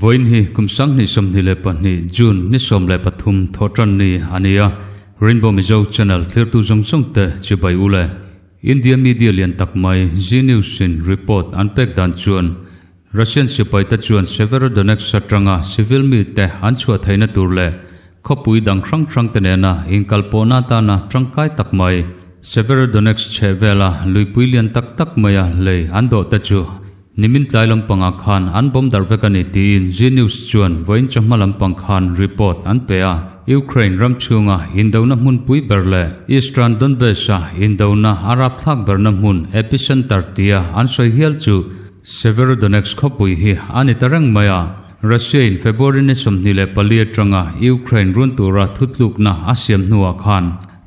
Vawiin hi kum 2022 June ni 13 Thawhtanni a ni a, Rainbow Mizo Channel thlirtu zawng zawng te chibai u le. India media lian tak mai Zee News in report an pek dan chuan Russian sipai te chuan Severodonetsk atanga civil mi te an chhuah theihna tur leh khawpui dang hrang hrang te nena inkalpawhna atana tangkai tak mai Severodonetsk chhehvela luipui lian tak tak maia lei an dawh te chu Nimin tlai lampangah khan an bawm darh vek a ni tiin Zee News chuan vawiin chawhma lampang khan report an pe a. Ukraine ram chhunga indona hmunpui ber leh Eastern Donbas-a indona a rapthlak berna hmun epicenter tia an sawi hial chu Severodonetsk khawpui hi a ni ta reng mai a. Russia-in February ni 24 atanga Ukraine run tura thutlukna a siam hnuah khan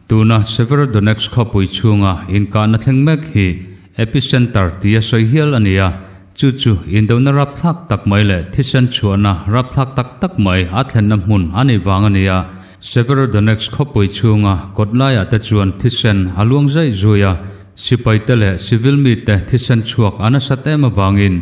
tuna Severodonetsk khawpui chhunga inkahna thleng mek hi Epicenter tia sawi hial a ni a, chu chu indona rapthlak tak mai leh thisen chhuahna rapthlak tak tak mai a thlenna hmun a nih vang a ni a. Severodonetsk khawpui chhunga kawt laiah te chuan thisen a luang zaih zui a, sipai te leh civil mite thisen chhuak a nasat em avangin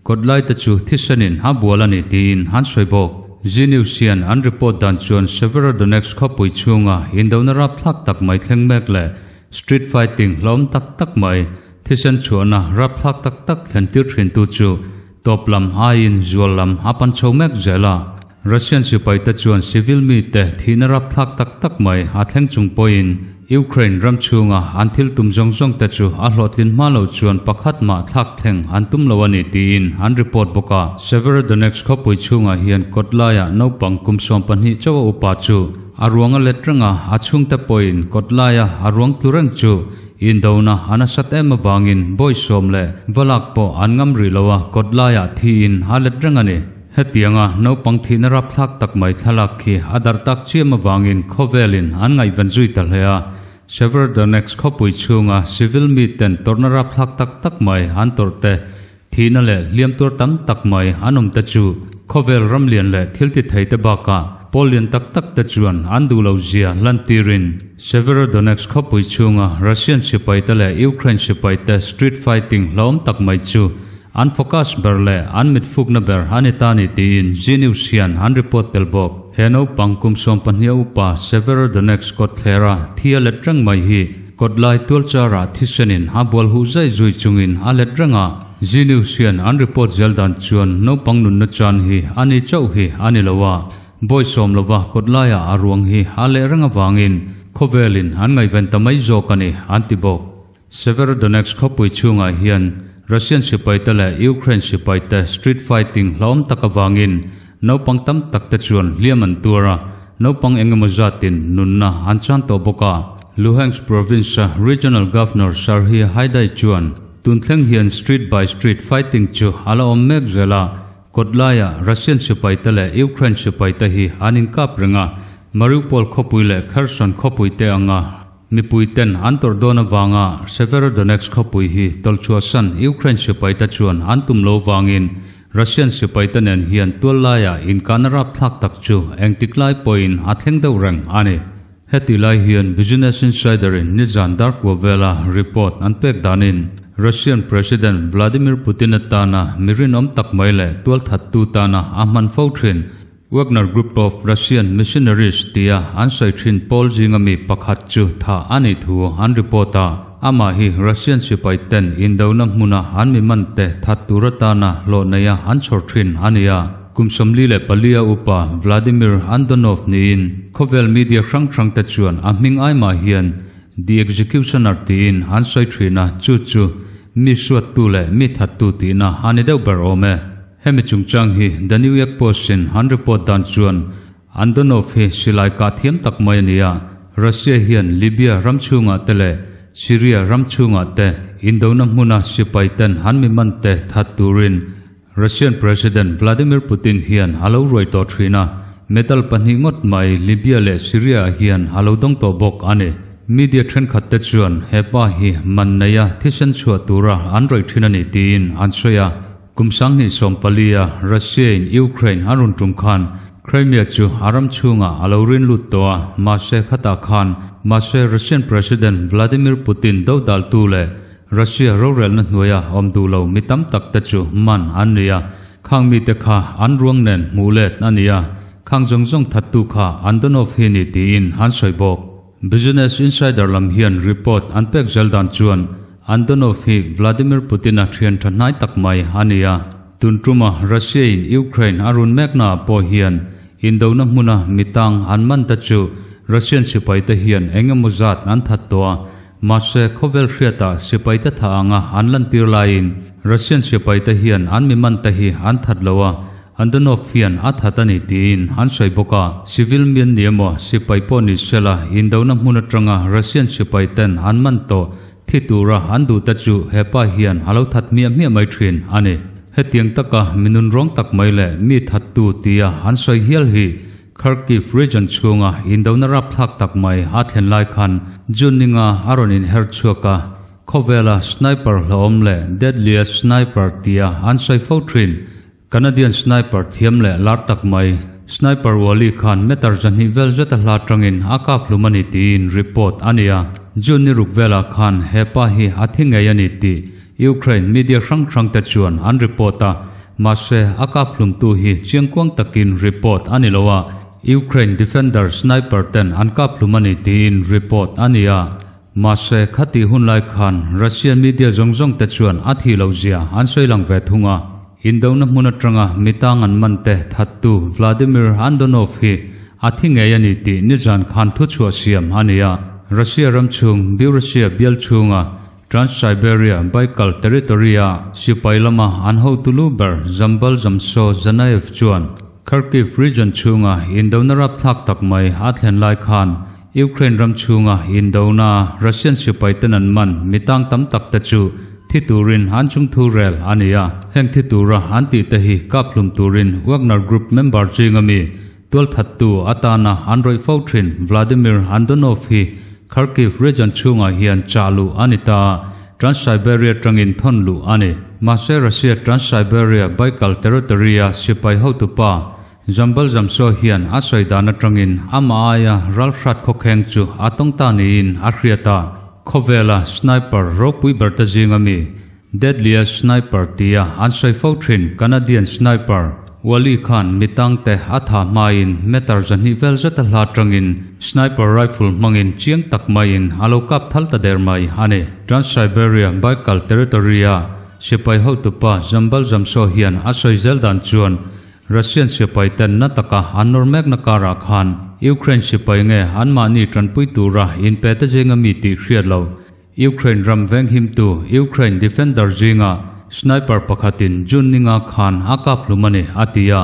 kawt lai te chu thisenin a bual a ni tiin an sawi bawk. Zee News hian an report dan chuan Severodonetsk khawpui chhunga indona rapthlak tak mai thleng mek leh Street fighting hlawm tak tak mai, thisen chhuahna rapthlak tak tak thlen tir thintu chu tawp lam aiin zual lam a pan chho mek zel a. Russian sipaite chuan civil mite thihna rapthlak tak tak mai a thleng chung pawhin Ukraine ram chhunga an thil tum zawng zawng te chu a hlawhtlin hma lo chuan pakhat mah thlak thleng an tum lo a ni tiin an report bawk a. Severodonetsk khawpui chhungah hian kawt laiah naupang kum 12 chauh a upa chu A ruang a let reng a, a chhungte pawhin kawt laia a ruang tlu reng chu indona a nasat em avangin bawi sawm leh valak pawh an ngam rih lo a, kawt laiah thiin a let reng a ni. Hetianga naupang thihna rapthlak tak mai thlalak khi a darh tak chiam avangin khawvelin an ngaihven zui ta hle a, Severodonetsk khawpui chhunga civil miten tawrhna rapthlak tak tak mai an tawrh te, Thihna leh hliam tuar tam tak mai an awm te chu khawvel ram lian leh thil ti thei te bakah pawl lian tak tak te chuan an duh lo zia lantirin Severodonetsk khawpui chhunga Russian sipai te leh Ukraine sipai te street fighting hlawm tak mai chu an focus ber leh an mitfukna ber a ni ta ni tiin Zee News hian an report tel bawk. He naupang kum 12 a upa Severodonetsk kawtthlera thi a let reng mai hi Kawt lai tual charah thisenin a bual huh zai zui chungin a let reng a, Zee News hian an report zel dan chuan naupang nunna chan hi a ni chauh hi a ni lo a, bawi sawm lova kawt laiah a ruang hi a leh reng avangin khawvelin an ngaihven ta mai zawk a ni an ti bawk. Severodonetsk khawpui chhungah hian Russian sipaite leh Ukraine sipaite street fighting hlauhawm tak avangin naupang tam tak te chuan hliam an tuar a, Naupang engemaw zatin nunna an chan tawh bawk a. Luhansk province-a Regional Governor Serhiy Haidai chuan tun thleng hian street by street fighting chu a la awm mek zel a, kawt laiah Russian sipaite leh Ukraine sipaite hi an inkap reng a, Mariupol khawpui leh Kherson khawpui te anga mipui ten an tawrh dawn avanga Severodonetsk khawpui hi tawlhchhuahsan Ukraine sipaite chuan an tum lo vangin Russian sipaite nen hian tual laiah inkahna rapthlak tak chu engtik lai pawhin a thleng deuh reng a ni. Heti lai hian Business Insider-in nizan darkua vela report an pek danin Russian President Vladimir Putin atana mi rinawm tak mai leh tualthattu tana a hman fo thin Wagner Group of Russian Missionaries tia an sawi thin pawl zinga mi pakhat chu thah a nih thu an report a. Amah hi Russian sipai ten indona hmuna an mi man te that tur atana hlawh neia an chhawr thin a ni a. Kum 44 a upa Vladimir Andonov niin khawvel media hrang hrang te chuan a hming aimah hian The Executioner tiin an sawi thin a, chu chu mi suattu leh mi thattu tihna a ni deuh ber awm e. Hemi chungchang hi The New York Post-in an report dan chuan Andonov hi silai kah thiam tak mai a ni a, Russia hian Libya ram chhungah te leh Syria ram chhungah te indona hmuna sipai ten an mi man te that turin Russian President Vladimir Putin hian a lo ruai tawh thin a, medal pahnih ngawt mai Libya leh Syria-ah hian a lo dawng tawh bawk a ni. Media thenkhat te chuan he pa hi man neia thisen chhuah tura an rawih thin a ni tiin an sawi a. Kum 2014 a Russia-in Ukraine a rawn tum khan Crimea chu a ram chhungah a lo rin lut tawh a, mahse khatah khan mahse Russian President Vladimir Putin dodaltu leh Russia rorelna hnuaia awm duh lo mi tam tak te chu man an ni a. Khang mite kha an ruang nen hmuh let a ni a, khang zawng zawng thattu kha Andonov hi ni tiin an sawi bawk. Business Insider lam hian report an pek zel dan chuan Andonov hi Vladimir Putin-a thian tha hnai tak mai a ni a, tun tuma Russia-in Ukraine a run meknaah pawh hian indona hmuna mitang an man ta chu Russian sipaite hian eng emaw zat an that tawh a, mahse khawvel hriatah sipaite tha anga an lantir laiin Russian sipaite hian an mi man te hi an that lo a, Andonov hian a that a ni tiin an sawi bawk a. Civil mi an ni emaw sipai pawh ni sela indona hmun atanga Russian sipai ten an man tawh thi tura an duh te chu hepa hian a lo that hmiah hmiah mai thin a ni. Hetiang taka mi nunrawng tak mai leh mi thattu tia an sawi hial hi Kharkiv region chhunga indona rapthlak tak mai a thlen lai khan June ninga a rawn inher chhuak a, khawvela sniper hlauhawm leh deadliest sniper tia an sawi fo thin. Canadian sniper thiam leh lar tak mai Sniper Wally khan meter 200 vel zet a hla tangin a kap hlum a ni tiin report a ni a. June ni ruk velah khan he pa hi a thi ngei a ni tih Ukraine media hrang hrang te chuan an report a, mahse a kap hlumtu hi chiangkuang takin report a ni lo a, Ukraine defender sniper ten an kap hlum a ni tiin report a ni a. Mahse khati hun lai khan Russian media zawng zawng te chuan a thi lo zia an sawi lang ve thung a. Indona hmun atanga mitang an man te thattu Vladimir Andonov hi a thi ngei a ni tih nizan khan thuchhuah siam a ni a. Russia ram chhung Burussia bial chhunga Trans-Siberia Baikal Territory-a sipai lama an hotu lu ber Zambal Zamso Zanaev chuan Kharkiv region chhunga indona rapthlak tak mai a thlen lai khan Ukraine ram chhunga indona Russian sipai ten an man mitang tam tak te chu thi turin an chung thu rel a ni a. Heng thi tura an tih te hi kap hlum turin Wagner Group member chinga mi tual thattu atana an rawih fo thin Vladimir Andonov hi Kharkiv region chhungah hian chah luh a ni ta a, Trans-Siberia tangin thawn luh a ni. Mahse Russia Trans-Siberia Baikal Territory-a sipai hotupa Zambal Zamso hian a sawi dan atangin amah aia ralhrat khawkheng chu a tawng ta niin a hriat a, khawvela sniper ropui ber te zinga mi Deadliest Sniper tia an sawi fo thin Canadian sniper Wally khan mitangte a tha hmain meter 200 vel zet a hla tangin sniper rifle hmangin chiang tak maiin a lo kap thal ta der mai a ni. Trans-Siberia Baikal Territory-a sipai hotupa Zambal Zamso hian a sawi zel dan chuan Russian sipai ten na taka an nawr mekna karah khan Ukraine sipai nge anmahni tanpui tura inpe te zinga mi tih hriat lo. Ukraine ram venghimtu Ukraine defender zinga sniper pakhatin June ninga khan a kap hlum a ni a ti a.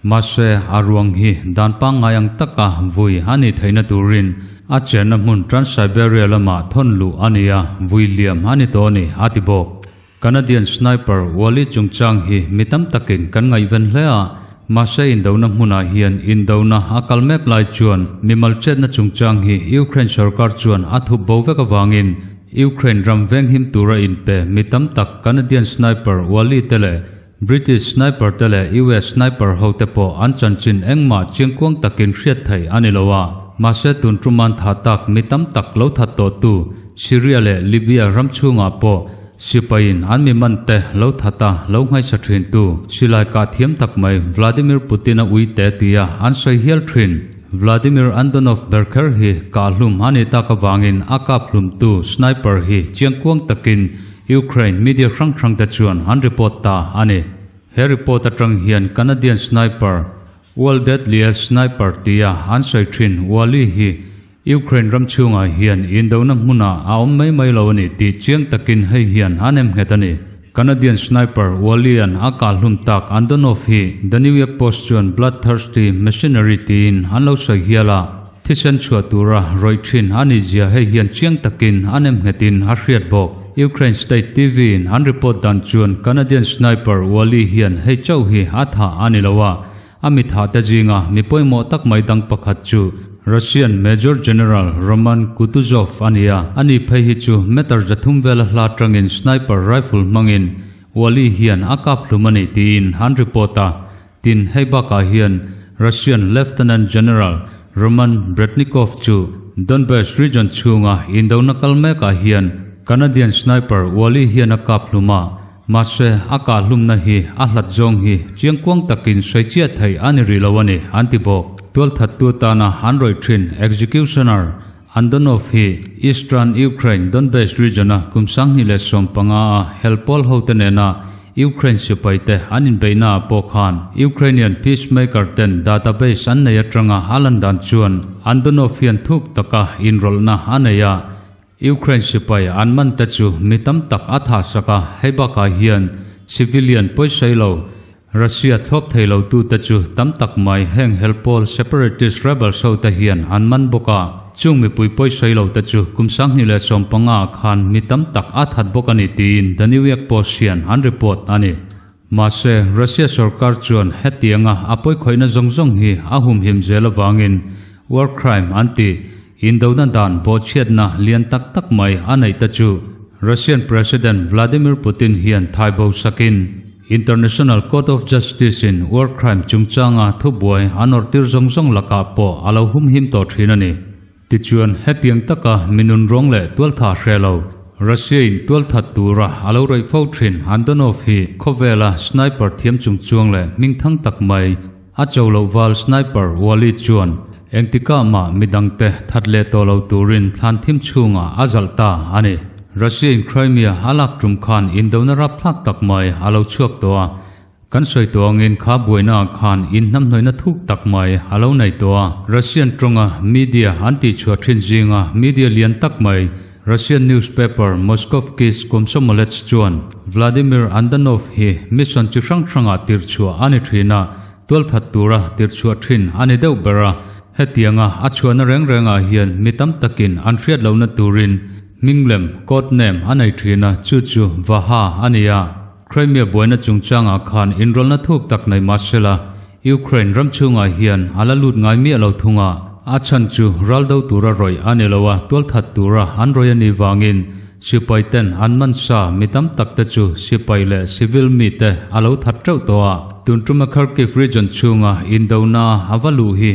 Mahse a ruang hi dan pangngai ang taka vui a ni theihna turin a chenna hmun Trans-Siberia lamah thawn luh a ni a, vui liam a ni tawh a ni a ti bawk. Canadian sniper Wally chungchang hi mi tam takin kan ngaihven hle a, mahse indona hmunah hian indona a kal mek lai chuan mimal chetna chungchang hi Ukraine sorkar chuan a thup bo vek avangin Ukraine ram venghim tura inpe mi tam tak Canadian sniper Wally te leh British sniper te leh US sniper ho te pawh an chanchin engmah chiangkuang takin hriat theih a ni lo a. Mahse tun tuman tha tak mi tam tak lo that tawhtu Syria leh Libya ram chhungah pawh Sipaiin an mi man te lo that a, lo nghaisa thin tu silai kah thiam tak mai Vladimir Putin-a ui te tia an sawi hial thin. Vladimir Andonov ber kher hi kah hlum a ni tak avangin a kap hlumtu sniper hi chiangkuang takin Ukraine media hrang hrang te chuan an report ta a ni. He report atang hian Canadian sniper, World Deadliest Sniper tia an sawi thin Wally hi Ukraine ram chhungah hian indona hmunah a awm mai mai lo a ni tih chiang takin hei hian a nem nghet a ni. Canadian sniper Wally-a'n a kah hlum tak Andonov hi The New York Post chuan bloodthirsty mercenary tiin an lo sawi hial a, thisen chhuah tura rawih thin a nih zia hei hian chiang takin a nem nghetin a hriat bawk. Ukraine State TV-in an report dan chuan Canadian sniper Wally hian hei chauh hi a thah a ni lo a, A mi thahte zinga mi pawimawh tak mai dang pakhat chu Russian Major General Roman Kutuzov a ni a, ani phei hi chu meter 300 vela hla tangin sniper rifle hmangin Wally hian a kap hlum a ni tiin an report a. Tin, hei bakah hian Russian Lieutenant General Roman Bretnikov chu Donbass region chhunga indona kal mekah hian Canadian sniper Wally hian a kap hlum a. Mahse, a kahhlumna hi a hlat zawng hi chiangkuang takin sawi chiah theih a ni rih lo a ni, an ti bawk. Tualthattu atana an rawih thin executioner Andonov hi Eastern Ukraine Donbas region-a kum 2015 a hel pawl hote nena Ukraine sipaite an inbeihnaah pawh khan Ukrainian peacemaker ten database an nei atanga a lan dan chuan Andonov hian thuk taka inrawlhna a nei a, Ukraine sipai an man te chu mi tam tak a thah sak a, hei bakah hian civilian pawisawi lo, Russia thlawp thei lo tute chu tam tak mai heng helpawl separatist rebels ho te hian an man bawk a, chung mipui pawisawi lo te chu kum 2015 ah khan mi tam tak a that bawk a ni tiin The New York Post hian an report a ni. Mahse, Russia sorkar chuan hetianga a pawikhawihna zawng zawng hi a humhim zel avangin war crime an tih Indona dan bawhchhiatna lian tak tak mai a neih te chu Russian President Vladimir Putin hian thai bo sakin International Court of Justice in war crime chungchanga thubuai an awrhtir zawng zawng lakah pawh a lo humhim tawh thin a ni. Tichuan, hetiang taka minun rawng leh tualtha hre lo, Russia in tualthat tura a lo rawih fo thin Andonov hi khawvela sniper thiam chungchuang leh hmingthang tak mai A cho loh val sniper Wally chuan engtikah mah midangte that leh tawh lo turin thlan thim chhungah a zalh ta a ni. Russia in Crimea a lak tum khan indona rapthlak tak mai a lo chhuak tawh a, kan sawi tawh angin kha buaina ah khan inhnamhnawihna thuk tak mai a lo nei tawh a. Russian tawnga media an tihchhuah thin zinga media lian tak mai Russian newspaper Moskovkis Komsomolets chuan Vladimir Andanov hi mission chi hrang hrangah tirchhuah a ni thin a, tualthat tura tirchhuah thin a ni deuh ber a. Hetianga a chhuahna reng rengah hian mi tam takin an hriat lohna turin hming lem, code name, a nei thin a, chu chu Vaha a ni a. Crimea buaina chungchangah khan inrawlhna thuk tak nei mah sela, Ukraine ram chhungah hian a la lut ngai miah lo thung a, a chhan chu ral do tura rawih a ni lo a, tualthat tura an rawih a nih vangin sipai ten an man sa mi tam tak te chu sipai leh civil mi te a lo that teuh tawh a. Tun tuma Kharkiv region chhunga indona a va luh hi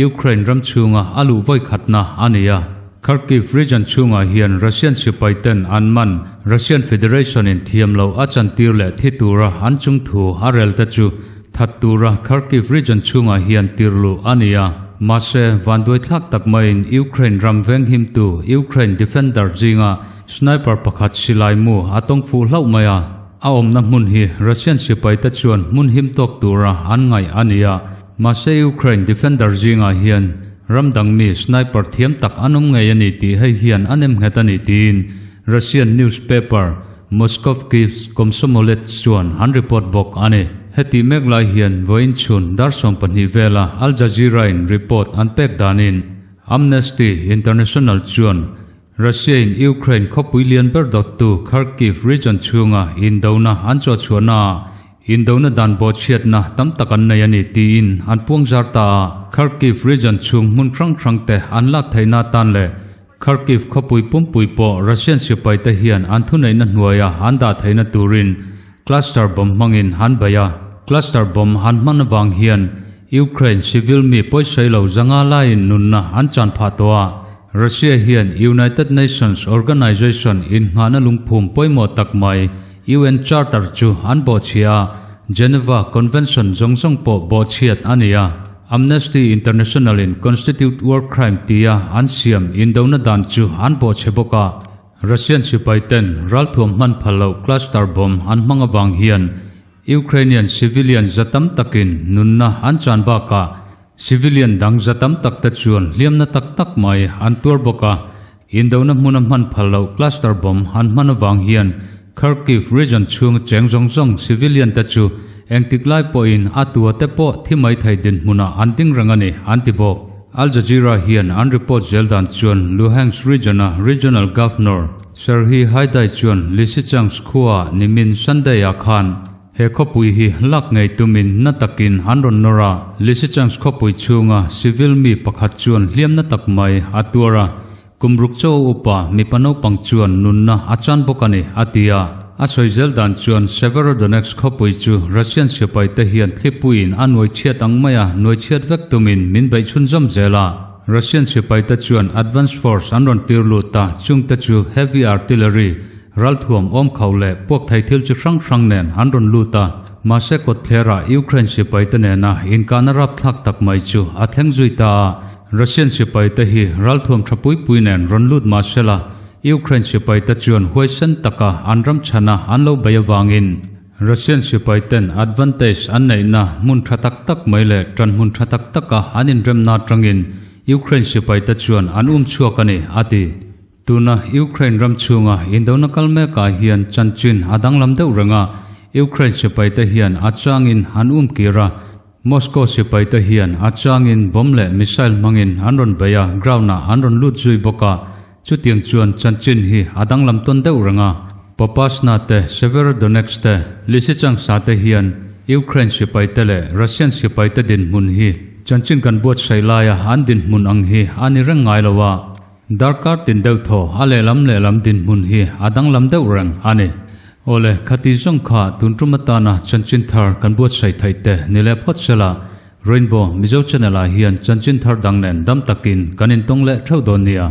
Ukraine ram chhunga a luh vawi khatna a ni a. Kharkiv region chhungah hian Russian sipai ten an man Russian Federation in thiam loh a chantir leh thi tura an chungthu a rel te chu That tura Kharkiv region chhungah hian tirluh a ni a, mahse vanduaithlak tak maiin Ukraine ram venghimtu Ukraine defender zinga sniper pakhat silai mu a tawng fuh hlauh mai a, a awmna hmun hi Russian sipaite chuan hmun him tawk tura an ngaih a ni a, mahse Ukraine defender zingah hian ram dangmi sniper thiam tak an awm ngei a ni tih hei hian a nem nghet a ni tiin Russian newspaper Moskovkivsk Komsomolets chuan an report bawk a ni. Heti mek lai hian vawiin chhun dar 12 vela Al Jazeera-in report an pek danin Amnesty International chuan Russia-in Ukraine khawpui lian ber dawttu Kharkiv region chhunga indona an chawhchhuahnaah indona dan bawhchhiatna tam tak an nei a ni tiin an puangzar ta a. Kharkiv region chhung hmun hrang hrangte an lak theihna atan leh Kharkiv khawpui pumpui pawh Russian sipaite hian an thuneihna hnuaia an dah theihna turin cluster bomb hmangin an bei a. Cluster bomb an hman avang hian Ukraine civil mi pawisawi lo zanga laiin nunna an chan phah tawh a. Russia hian United Nations Organization innghahna lungphum pawimawh tak mai UN Charter chu an bawhchhia a, Geneva Convention zawng zawng pawh bawhchhiat a ni a. Amnesty International in constitute war crime tia an siam indona dan chu an bawhchhe bawk a, Russian sipai ten ralthuam hman phal loh cluster bomb an hmang avang hian Ukrainian civilian za tam takin nunna an chan bakah civilian dang za tam tak te chuan hliamna tak tak mai an tuar bawk a, indona hmuna hman phal loh cluster bomb an hman avang hian Kharkiv region chhung cheng zawng zawng civilian te chu engtik lai pawhin a tua te pawh thi mai thei dinhmunah an ding reng a ni, an ti bawk. Al Jazeera hian an report zel dan chuan Luhansk region-a regional governor Serhiy Haidai chuan Lysychansk khuaah nimin Sunday-ah khan he khawpui hi lak ngei tumin na takin an rawn nawr a. Lysychansk khawpui chhunga civil mi pakhat chuan hliamna tak mai a tuar a, Kum ruk chaw upa mipa naupang chuan nunna a chan bawk a ni, a ti a. A sawi zel dan chuan Severodonetsk khawpui chu Russian sipai te hian thlipuiin a nuai chhiat ang mai a, nuai chhiat vek tumin min beih chhunzawm zel a. Russian sipai te chuan advance force an rawn tir lut a, chungte chu heavy artillery, Ralthuam awm khauh leh puak thei thil chi hrang hrang nen an rawn lut a, mahse kawtthlerah Ukraine sipaite nena inkahna rapthlak tak mai chu a thleng zui ta a. Russian sipaite hi ralthuam tha pui pui nen rawn lut mahsela Ukraine sipaite chuan huaisen taka an ram chhana an lo bei avangin Russian sipaiten advantage an neihna hmun tha tak tak mai leh tan hmun tha tak taka an inremna atangin Ukraine sipaite chuan an um chhuak a ni, a ti. Tuna Ukraine ram chhunga indona kal mekah hian chanchin a danglam deuh reng a, Ukraine sipaite hian a changin an um kir a, Moscow sipaite hian a changin bomb leh missile hmangin an rawn bei a, ground-ah an rawn lut zui bawk a, chutiang chuan chanchin hi a danglam tawn deuh reng a. Popasna te, Severodonetsk te, Lysychansk-ah te hian Ukraine sipaite leh Russian sipaite dinhmun hi chanchin kan buatsaih laia an dinhmun ang hi a ni reng ngai lo a. Darkar tin deuh thaw a lehlam lehlam dinhmun hi a danglam deuh reng a ni. Awle, khati zawng kha tun tum atana chanchin thar kan buatsaih theih te ni leh phawt sela, Rainbow Mizo Channel ah hian chanchin thar dang nen dam takin kan intawng leh theuh dawn nia.